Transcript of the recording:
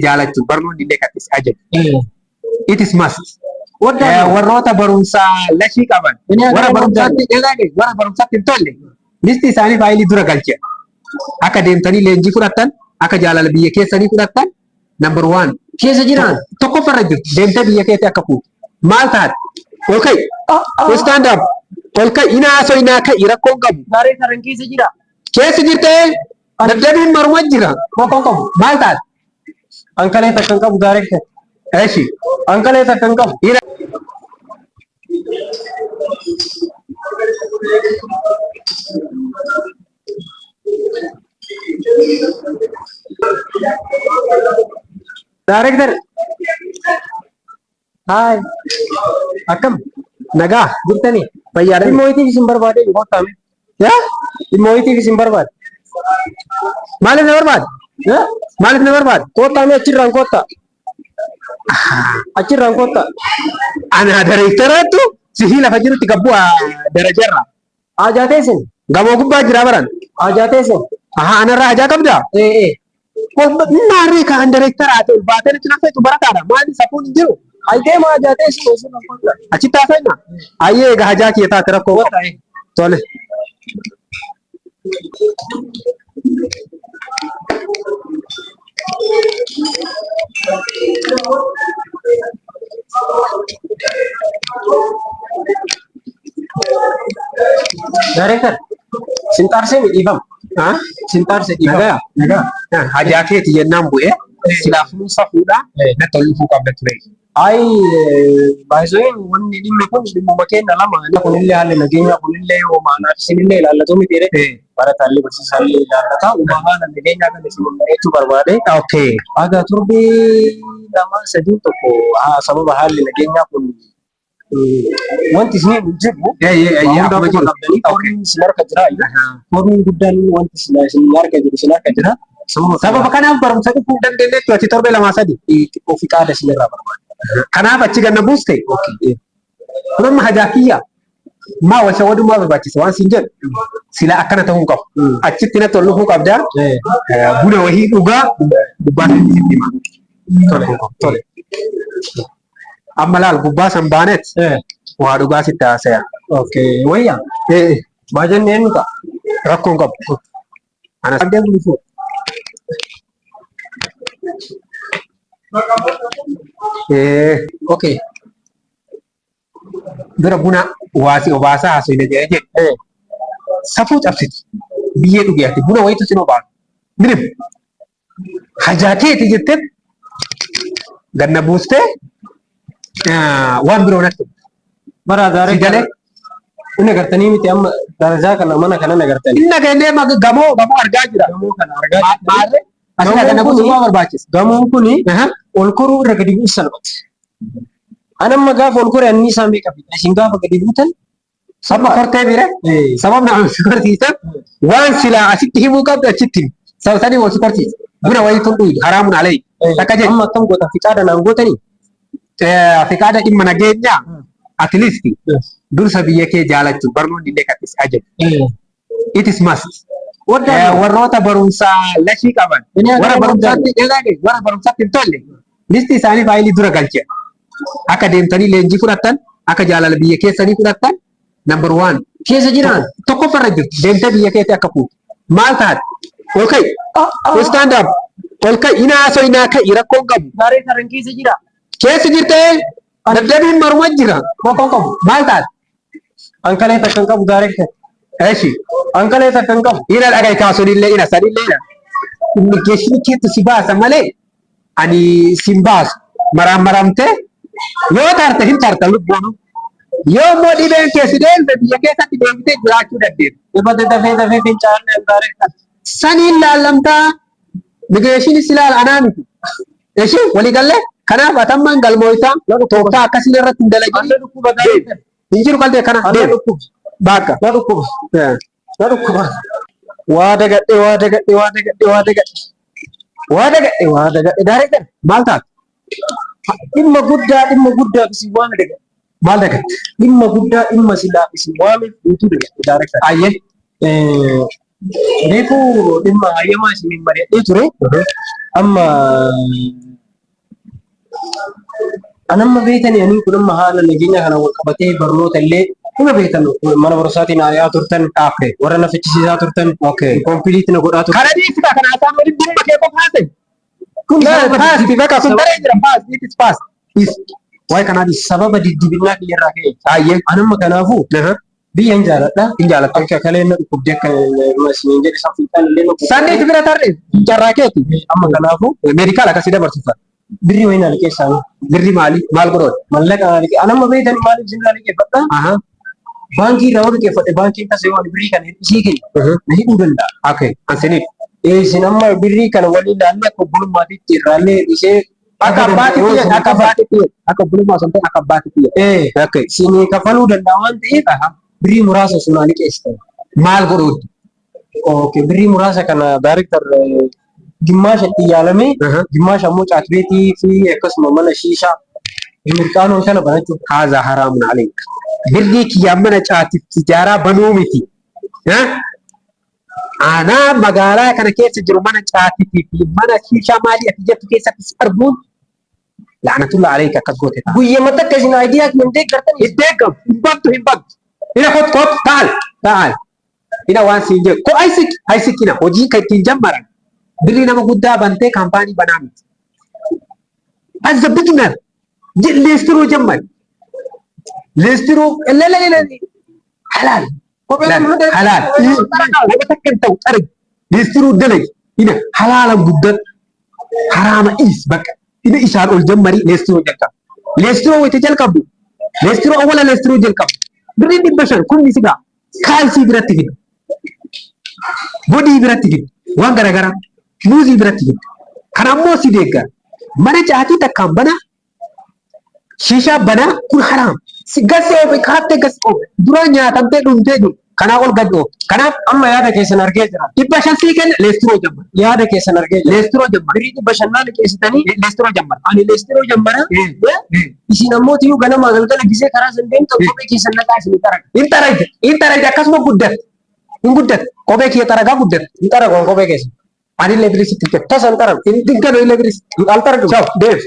Jaalachuu barnoonni illee kan isa ajaju. It is must. Warroota barumsaa lashii qaban warra barumsaatti warra barumsaatti hin tolle listi isaanii faayilii dura galche. Akka deemtanii leenjii fudhattan, akka jaalala biyya keessanii fudhattan, number one. Keessa jiraan. Tokkoffarra jirtu deemtee biyya keetti akka fuutu. Maal taate? Ol ka'i. Stand up. Ol ka'i. Inaa haasoo inaa ka'i, rakkoon qabu. Gaaree saran keessa jira. Keessa jirtee daddabiin maruma jira. Rakkoon qabu. Maal taate? Ankalee takka hin qabu, director. Eshi. Ankalee takka hin qabu. Ina Director. Haay. Akkam? Nagaa. Jirtanii? Fayyaadha. Dhimma wayiitiif isin barbaade kottaa mee. Yaa? Dhimma wayiitiif isin barbaade. Maaliif na barbaade? Eh? Maaliif na barbaade? Kottaa mee, achirraan kottaa. Achirraan kottaa. Ana dareektaraattu sihii lafa jirutti gabbu'a darajarra. Haajaa teessin. Gamoo gubbaa jira baran. Haajaa teessin. Aha, anarraa hajaa qabdaa? Ee ee. Naarree kaan dareektaraati ol baatee natti nafeetu barataadha. Maali, safuun hin jiru? Ayitee maa haajaa teessin osoo kottaa. Achitti haasa'ina. Ayyee, egaa hajaa kiyya taate, rakkoo qabu. Kottaa. Tole. Director. Sin xaarsee mi, dhiifama. Ha? Sin xaarsee, dhiifama. Nagaa. Nagaa. Hajaa keeti jennaan bu'ee silaafuu safuudha natti ol dhufuu qabda ture. Ayi, baay'isooyin wanni dhimmi kun dhimmuma keenya lama. Kunillee haalli nageenyaa kunillee homaa isinillee ilaallatu miti jedhe. Barataallee barsiisaallee ilaallata. Uma haala nageenyaa kan isin mari'achuu barbaade. Haga torbee 2 3 tokko sababa haalli nageenyaa kun wanti isin hin jiru. Akkuma Akkuma jiru. qabdanii foormiin isin harka jira. Foormiin guddaan wanti isin harka jiru isin harka jira. Sababa kanaaf barumsa dhufuu hin dandeenyetti ati torbee 2 3. Xiqqoo fi qaada isin irraa barbaada. Kanaaf achi ganna buuste. Kun amma hajaa kiyya. Maa wal shawaduu maa barbaachisa waan siin jedhu sila akkana ta'uu hin qabu. Achitti natti ol dhufuu qabdaa. Buna wahii dhugaa gubbaa sanitti sitti hima. Tole tole. Amma laal, gubbaa san baanet waa dhugaa sitti haasaya. Okay, wayya. Baajanni eenyu ta'a? Rakkoon qabu. Ana sabdee bulchuu. Okay. Dura buna waasi obaasaa haasofne jedhee jedhe. Safuu cabsiti. Biyyee dhugi ati buna wayitu sin obaasu. Minim. Hajaa keeti jettee ganna buustee waan biroo natti. Bara Si gaarii galee inni agartanii miti, amma darajaa kana mana kana agartanii. Inni nageenyee gamoo gamoo argaa jira. Gamoo kana argaa jirtanii. Maarree asirraa ganna buusuu waa barbaachisa. Gamoon kuni ol koruu irra gadi bu'u salphate. Ani amma gaafa ol kore anniisaa meeqa fida? Isin gaafa gadi buutan Amma kortee bire sababni ani si korsiisan waan silaa asitti himuu qabdu achitti himi. Sababni wal si korsiisa. Buna wayii tun dhuyi haraamun alayhi. Takka jedhi. Amma akkam goota, fiqaada naan gootanii? Fiqaada dhimma nageenyaa, at least dursa biyya kee jaalachuu barnoonni illee kan isa ajaju. It is must. Warroota barumsaa lashii qaban warra barumsaatti warra barumsaatti hin tolle listi isaanii faayilii dura galche. Akka deemtanii leenjii fudhattan, akka jaalala biyya keessanii fudhattan, number one. Keessa jiraan. Tokkoffarra jirtu deemtee biyya keetti akka fuutu. Maal taate? Ol ka'i. Stand up. Ol ka'i. Inaa haasoo inaa ka'i, rakkoon qabu. Gaaree saran keessa jira. Keessa jirtee daddabiin maruma jira. Rakkoon qabu. Maal taate? Ankalee takka hin qabu, director. Eshi. Ankalee takka hin qabu. Ina dhagai kaasunillee ina sanillee ina. Immigireeshinii keetu si baasa malee ani sin baasu. Maraan maramtee yoo tarte hin tarta lubbuun. Yoo immoo dhibeen kee si deemte biyya keessatti deebitee jiraachuu dandeessa. Dhibate dafee dafee fincaa'an, director. Saniin laallamtaa, immigireeshinii si laala, anaa miti. Eshi, walii gallee kanaaf atammaan galmooytaa tooftaa akkasiin irratti hin dalagin. Anna dhukkuba, director. Hin jiru qaltee kana Anna deemi. dhukkuba. Bakka. Na dhukkuba. Na dhukkuba. Waa dagadhe, waa dagadhe, waa dagadhe, waa dagadhe. Waa dagadhe, waa dagadhe, director. Maal taate? Dhimma guddaa, dhimma guddaa isin waame dagadhe. Maal dagatte? Dhimma guddaa, dhimma silaa isin waame guutuu dagadhe, director. Ayyee. Reefuu dhimma hayyamaa isiniin mari'adhee ture. Amma an amma beekanii aniin kun amma haala nageenya kana wal qabatee barnoota illee kuma beektan mana barumsaatiin ari'aa turtan warra na fichisiisaa turtan complete na godhaa turtan. Kana dhiisi kana haasaan waliin dhimma kee qofa haasa'e. Kun sababa Past bakka sun taree jira past it is past. Is waa'ee kanaa dhiisi. Sababa diddibinnaa kiyyarraa ka'e. Baay'ee. An amma kanaafuu biyya hin jaaladha. Hin jaalatta. Akka kaleen na dhukkubdee akka isiniin jedhe san fiixaan illee na dhukkubdee. Sanniiti bira tarree carraa keeti. Amma kanaafuu Medical akkasii dabarsuufa. Birrii wayii na liqeessaa. Birrii maali? Maal godhoon? Mallaqa na liqee. An amma beektan maaliif isin irraa liqeeffadha? Baankii irraa yoo liqeeffadhe baankiin tasa yoo ani birrii kana hir'isee kenne na hidhuu danda'a. Okay. Ansiniif. Isin amma birrii kana waliin ilaallee akka obbolummaatitti irraallee hir'isee Akka abbaatti yoo xiyya, isin akka abbaatti xiyya, akka obbolummaa osoo hin ta'in akka abbaatti xiyya. Okay. Isinii kafaluu danda'a waan ta'eef birrii muraasa osoo naa liqeessitan. Maal godhuun? Okay, birrii muraasa kana director gimmaasha itti yaalamee gimmaasha ammoo caatbeetii fi akkasuma mana shiishaa mirqaanoo kana banachuuf. Haazaa haraamun aleek. Birrii kiyyaan mana caatiif tijaaraa banuu miti. Aanaa magaalaa kana keessa jiru mana caatiitii fi mana shiishaa maalii ati jettu keessatti si arguun la'anatullaa aleek akkas goote ta'a. Guyyama takka isin idea hin deeggartan. Hin deeggamu, hin bantu, hin bantu. Ina kot kot taal taal. Ina waan siin jedhu. Ko aysik aysik ina hojii kan ittiin jammaran birrii nama guddaa bantee kaampaanii banaa miti. As a beginner leestiroo jammari. Leestiroo lelelele halaal. Halaal. Nama takka hin ta'u xarag. Leestiroo dalagi. Ina halaala guddadhu. Haraama dhiis bakka. Ina isaan ol jammarii leestiroo jalqabu. Leestiroo wayita jalqabdu. Leestiroo awwala leestiroo jalqabu. Birriin 500 kumni si ga'a. Kaalsii biratti fida. Bodii biratti fida. Waan garaagaraa. Muuzii biratti fida. Kana ammoo si deeggara. Mana caatii takkaan banaa Shishaa banaa kun haraam. Si gasi oofe kaaftee gasi oofe. Dura nyaatamtee dhumtee jiru. Kanaa ol gadi oofe. Kanaaf Amma yaada keessan argee jira. 500 sii kenna leestiroo jammar. Yaada keessan argee jira. Leestiroo jammar. Birrii 500 naa liqeessitanii Leestiroo jammar. Ani leestiroo jammara. Isin ammoo tiyuu ganamaa galgala gisee karaa san deemtan kophee keessan naqaa isin xaraga. Hin xaragde. Hin xaragde akkasuma guddatte. Hin guddatte. Kophee kiyya xaragaa guddatte. Hin xaragu kophee keessan. Anillee birii sitti kenna. Tasa hin xaragu. Hin kennu illee birii sitti. Al xaragu. Ciao, deef.